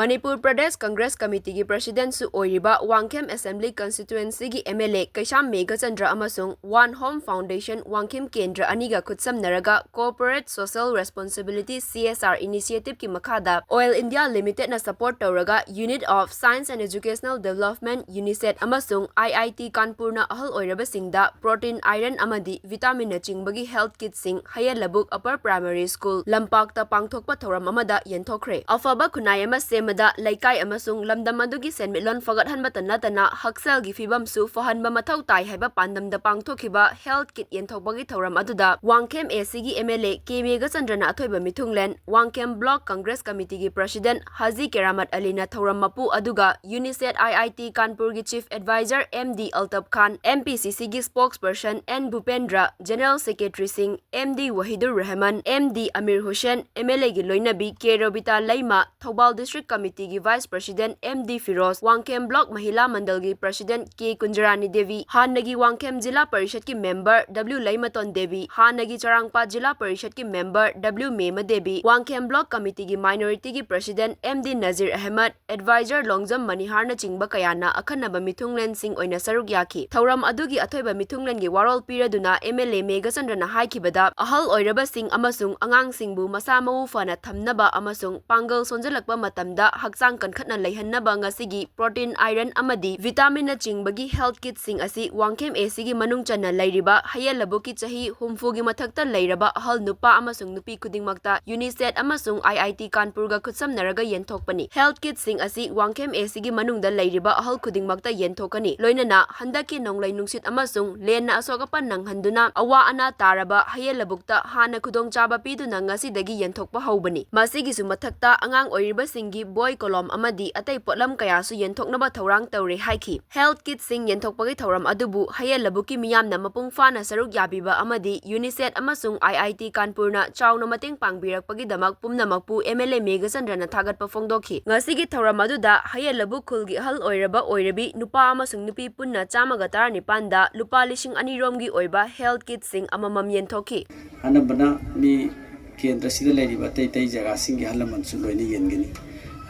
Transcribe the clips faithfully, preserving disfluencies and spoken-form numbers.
ꯃꯅꯤꯄꯨꯔ ꯄ꯭ꯔꯗꯦꯁ ꯀꯪꯒ꯭ꯔꯦꯁ ꯀꯃꯤꯇꯤꯒꯤ ꯄ꯭ꯔꯁꯤꯗꯦꯟꯠꯁꯨ ꯑꯣꯏꯔꯤꯕ ꯋꯥꯡꯈꯦꯝ ꯑꯦꯁꯦꯝꯕ꯭ꯂꯤ ꯀꯟꯁꯇꯤꯇ꯭ꯋꯦꯟꯁꯤꯒꯤ M L A Keisham Meghachandra ꯑꯃꯁꯨꯡ ꯋꯥꯟ ꯍꯣꯝ ꯐꯥꯎꯟꯗꯦꯁꯟ ꯋꯥꯡꯈꯦꯝ ꯀꯦꯟꯗ꯭ꯔ ꯑꯅꯤꯒ ꯈꯨꯠꯁꯝꯅꯔꯒ Corporate Social Responsibility, C S R, initiative ꯀꯤ ꯃꯈꯥꯗ Oil India Limited ꯅ support ꯇꯧꯔꯒ Unit of Science and Educational Development, UNISET, ꯑꯃꯁꯨꯡ I I T ꯀꯥꯟꯄꯨꯔꯅ ꯑꯍꯜ ꯑꯣꯏꯔꯕꯁꯤꯡꯗ protein, iron ꯑꯃꯗꯤ vitamin ꯅꯆꯤꯡꯕꯒꯤ health kit ꯁꯤꯡ ꯍꯌꯦꯜ ꯂꯕꯨꯛ Upper Primary School ꯂꯝꯄꯥꯛꯇ ꯄꯥꯡꯊꯣꯛꯄ ꯊꯧꯔꯝ ꯑꯃꯗ ꯌꯦꯟꯊꯣꯛꯈ꯭ꯔꯦ꯫ ꯑꯐꯕ ꯈꯨꯟꯅꯥꯏ ꯑꯃ ꯁꯦꯝꯕꯗ ꯂꯩꯀꯥꯏ ꯑꯃꯁꯨꯡ ꯂꯝꯗꯝ ꯑꯗꯨꯒꯤ ꯁꯦꯟꯃꯤꯠꯂꯣꯟ ꯐꯒꯠꯍꯟꯕꯇ ꯅꯠꯇꯅ ꯍꯛꯁꯦꯜꯒꯤ ꯐꯤꯕꯝꯁꯨ ꯐꯍꯟꯕ ꯃꯊꯧ ꯇꯥꯏ ꯍꯥꯏꯕ ꯄꯥꯟꯗꯝꯗ ꯄꯥꯡꯊꯣꯛꯈꯤꯕ health kit ꯌꯦꯟꯊꯣꯛꯄꯒꯤ ꯊꯧꯔꯝ ꯑꯗꯨꯗ ꯋꯥꯡꯈꯦꯝ A C ꯒꯤ M L A ꯀꯦ ꯃꯦꯘꯆꯟꯗ꯭ꯔꯅ ꯑꯊꯣꯏꯕ ꯃꯤꯊꯨꯡꯂꯦꯟ, ꯋꯥꯡꯈꯦꯝ Block Congress Committee ꯒꯤ President ꯍꯥꯖꯤ ꯀꯦꯔꯥꯃꯠ ꯑꯂꯤꯅ ꯊꯧꯔꯝ ꯃꯄꯨ, ꯑꯗꯨꯒ UNISET I I T ꯀꯥꯟꯄꯨꯔꯒꯤ Chief Advisor M D ꯑꯜꯇꯞ Khan, M P C C ꯒꯤ spokesperson N ꯚꯨꯄꯦꯟꯗ꯭ꯔ, General Secretary ꯁꯤꯡ M D Wahidur Rahman, M D Amir Hussain, M L A ꯒꯤ ꯂꯣꯏꯅꯕꯤ ꯀꯦ ꯔꯣꯕꯤꯇꯥ ꯂꯩꯃ, ꯊꯧꯕꯥꯜ District Committee ꯒꯤ Vice President M D Firoz, Wangkhem Block ꯃꯍꯤꯂꯥ ꯃꯟꯗꯜꯒꯤ President ꯀꯦ ꯀꯨꯟꯖꯔꯥꯅꯤ ꯗꯦꯕꯤ, ꯍꯥꯟꯅꯒꯤ ꯋꯥꯡꯈꯦꯝ ꯖꯤꯂꯥ ꯄꯔꯤꯁꯗꯀꯤ member W ꯂꯩꯃꯇꯣꯟ Devi, ꯍꯥꯟꯅꯒꯤ ꯆꯔꯥꯡꯄꯥꯠ ꯖꯤꯂꯥ ꯄꯔꯤꯁꯗꯀꯤ member W ꯃꯦꯃ Devi, Wangkhem Block Committee ꯒꯤ Minority ꯒꯤ President M D Nazir Ahmad, Advisor Longjam ꯃꯅꯤꯍꯥꯔꯅꯆꯤꯡꯕ ꯀꯌꯥꯅ ꯑꯈꯟꯅꯕ ꯃꯤꯊꯨꯡꯂꯦꯟꯁꯤꯡ ꯑꯣꯏꯅ ꯁꯔꯨꯛ ꯌꯥꯈꯤ꯫ ꯊꯧꯔꯝ ꯑꯗꯨꯒꯤ ꯑꯊꯣꯏꯕ ꯃꯤꯊꯨꯡꯂꯦꯟꯒꯤ ꯋꯥꯔꯣꯜ ꯄꯤꯔꯗꯨꯅ M L A ꯃꯦꯘꯆꯟꯗ꯭ꯔꯅ ꯍꯥꯏꯈꯤꯕꯗ, ꯑꯍꯜ ꯑꯣꯏꯔꯕꯁꯤꯡ ꯑꯃꯁꯨꯡ ꯑꯉꯥꯡꯁꯤꯡꯕꯨ ꯃꯁꯥ ꯃꯎ ꯐꯅ ꯊꯝꯅꯕ ꯑꯃꯁꯨꯡ ꯄꯥꯡꯒꯜ ꯁꯣꯟꯖꯜꯂꯛꯄ ꯃꯇꯝꯗ ꯍꯛꯆꯥꯡ ꯀꯟꯈꯠꯅ ꯂꯩꯍꯟꯅꯕ ꯉꯁꯤꯒꯤ protein, iron ꯑꯃꯗꯤ vitamin ꯅꯆꯤꯡꯕꯒꯤ health kit ꯁꯤꯡ ꯑꯁꯤ ꯋꯥꯡꯈꯦꯝ A C ꯒꯤ ꯃꯅꯨꯡ ꯆꯟꯅ ꯂꯩꯔꯤꯕ ꯍꯌꯦꯜ ꯂꯕꯨꯛꯀꯤ ꯆꯍꯤ ꯍꯨꯝꯐꯨꯒꯤ ꯃꯊꯛꯇ ꯂꯩꯔꯕ ꯑꯍꯜ ꯅꯨꯄꯥ ꯑꯃꯁꯨꯡ ꯅꯨꯄꯤ ꯈꯨꯗꯤꯡꯃꯛꯇ UNISET ꯑꯃꯁꯨꯡ I I T ꯀꯥꯟꯄꯨꯔꯒ ꯈꯨꯠꯁꯝꯅꯔꯒ ꯌꯦꯟꯊꯣꯛꯄꯅꯤ꯫ Health kit ꯁꯤꯡ ꯑꯁꯤ ꯋꯥꯡꯈꯦꯝ A C ꯒꯤ ꯃꯅꯨꯡꯗ ꯂꯩꯔꯤꯕ ꯑꯍꯜ ꯈꯨꯗꯤꯡꯃꯛꯇ ꯌꯦꯟꯊꯣꯛꯀꯅꯤ꯫ ꯂꯣꯏꯅꯅ ꯍꯟꯗꯛꯀꯤ ꯅꯣꯡꯂꯩ ꯅꯨꯡꯁꯤꯠ ꯑꯃꯁꯨꯡ ꯂꯦꯟꯅ ꯑꯁꯣꯛ ꯑꯄꯟ ꯅꯪꯍꯟꯗꯨꯅ ꯑꯋꯥ ꯑꯅꯥ ꯇꯥꯔꯕ ꯍꯌꯦꯜ ꯂꯕꯨꯛꯇ ꯍꯥꯟꯅ ꯈꯨꯗꯣꯡꯆꯥꯕ ꯄꯤꯗꯨꯅ ꯉꯁꯤꯗꯒꯤ ꯌꯦꯟꯊꯣꯛꯄ ꯍꯧꯕꯅꯤ꯫ ꯃꯁꯤꯒꯤꯁꯨ ꯃꯊꯛꯇ ꯑꯉꯥꯡ ꯑꯣꯏꯔꯤꯕꯁꯤꯡꯒꯤ ꯕꯣꯏ, ꯀꯣꯂꯣꯝ ꯑꯃꯗꯤ ꯑꯇꯩ ꯄꯣꯠꯂꯝ ꯀꯌꯥꯁꯨ ꯌꯦꯟꯊꯣꯛꯅꯕ ꯊꯧꯔꯥꯡ ꯇꯧꯔꯦ ꯍꯥꯏꯈꯤ꯫ Health kit ꯁꯤꯡ ꯌꯦꯟꯊꯣꯛꯄꯒꯤ ꯊꯧꯔꯝ ꯑꯗꯨꯕꯨ ꯍꯌꯦꯜ ꯂꯕꯨꯛꯀꯤ ꯃꯤꯌꯥꯝꯅ ꯃꯄꯨꯡ ꯐꯥꯅ ꯁꯔꯨꯛ ꯌꯥꯕꯤꯕ ꯑꯃꯗꯤ UNISET ꯑꯃꯁꯨꯡ I I T ꯀꯥꯟꯄꯨꯔꯅ ꯆꯥꯎꯅ ꯃꯇꯦꯡ ꯄꯥꯡꯕꯤꯔꯛꯄꯒꯤꯗꯃꯛ ꯄꯨꯝꯅꯃꯛꯄꯨ M L A ꯃꯦꯘꯆꯟꯗ꯭ꯔꯅ ꯊꯥꯒꯠꯄ ꯐꯣꯡꯗꯣꯛꯈꯤ꯫ ꯉꯁꯤꯒꯤ ꯊꯧꯔꯝ ꯑꯗꯨꯗ ꯍꯌꯦꯜ ꯂꯕꯨꯛ ꯈꯨꯜꯒꯤ ꯑꯍꯜ ꯑꯣꯏꯔꯕ ꯑꯣꯏꯔꯕꯤ ꯅꯨꯄꯥ ꯑꯃꯁꯨꯡ ꯅꯨꯄꯤ ꯄꯨꯟꯅ ꯆꯥꯝꯃꯒ ꯇꯔꯥꯅꯤꯄꯥꯟꯗ ꯂꯨꯄꯥ ꯂꯤꯁꯤꯡ ꯑꯅꯤ ꯔꯣꯝꯒꯤ ꯑꯣꯏꯕ health kit ꯁꯤꯡ ꯑꯃꯃꯝ ꯌꯦꯟꯊꯣꯛꯈꯤ꯫ ꯑꯅꯝꯕꯅ ꯃꯤ ꯀꯦꯟꯗ꯭ꯔꯁꯤꯗ ꯂꯩꯔꯤꯕ ꯑꯇꯩ ꯑꯇꯩ ꯖꯒꯥꯁꯤꯡꯒꯤ ꯑꯍꯜ ꯂꯃꯟꯁꯨ ꯂꯣꯏꯅ ꯌꯦꯟꯒꯅꯤ꯫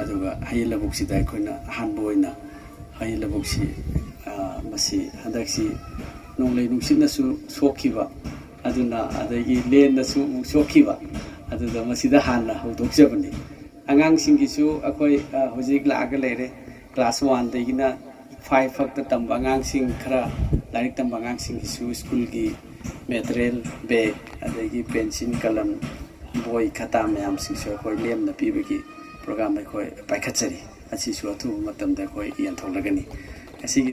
ꯑꯗꯨꯒ ꯍꯌꯦꯜ ꯂꯕꯨꯛꯁꯤꯗ ꯑꯩꯈꯣꯏꯅ ꯑꯍꯥꯟꯕ ꯑꯣꯏꯅ ꯍꯌꯦꯜ ꯂꯕꯨꯛꯁꯤ, ꯑ, ꯃꯁꯤ ꯍꯟꯗꯛꯁꯤ ꯅꯣꯡꯂꯩ ꯅꯨꯡꯁꯤꯠꯅꯁꯨ ꯁꯣꯛꯈꯤꯕ, ꯑꯗꯨꯅ, ꯑꯗꯒꯤ ꯂꯦꯟꯅꯁꯨ ꯑꯃꯨꯛ ꯁꯣꯛꯈꯤꯕ, ꯑꯗꯨꯗ ꯃꯁꯤꯗ ꯍꯥꯟꯅ ꯍꯧꯗꯣꯛꯆꯕꯅꯤ꯫ ꯑꯉꯥꯡꯁꯤꯡꯒꯤꯁꯨ ꯑꯩꯈꯣꯏ, ꯑ, ꯍꯧꯖꯤꯛ ꯂꯥꯛꯑꯒ ꯂꯩꯔꯦ, ꯀ꯭ꯂꯥꯁ ꯋꯥꯟꯗꯒꯤꯅ ꯐꯥꯏꯚ ꯐꯥꯎꯇ ꯇꯝꯕ ꯑꯉꯥꯡꯁꯤꯡ, ꯈꯔ ꯂꯥꯏꯔꯤꯛ ꯇꯝꯕ ꯑꯉꯥꯡꯁꯤꯡꯒꯤꯁꯨ ꯁ꯭ꯀꯨꯜꯒꯤ ꯃꯦꯇꯔꯤꯌꯦꯜ, ꯕꯦꯒ, ꯑꯗꯒꯤ ꯄꯦꯟꯁꯤꯜ, ꯀꯂꯝ, ꯕꯣꯏ, ꯈꯇꯥ ꯃꯌꯥꯝꯁꯤꯡꯁꯨ ꯑꯩꯈꯣꯏ ꯂꯦꯝꯅ ꯄꯤꯕꯒꯤ ꯄ꯭ꯔꯣꯒ꯭ꯔꯥꯝ ꯑꯩꯈꯣꯏ ꯄꯥꯏꯈꯠꯆꯔꯤ꯫ ꯑꯁꯤꯁꯨ ꯑꯊꯨꯕ ꯃꯇꯝꯗ ꯑꯩꯈꯣꯏ ꯌꯦꯟꯊꯣꯛꯂꯒꯅꯤ꯫ ꯑꯁꯤꯒꯤ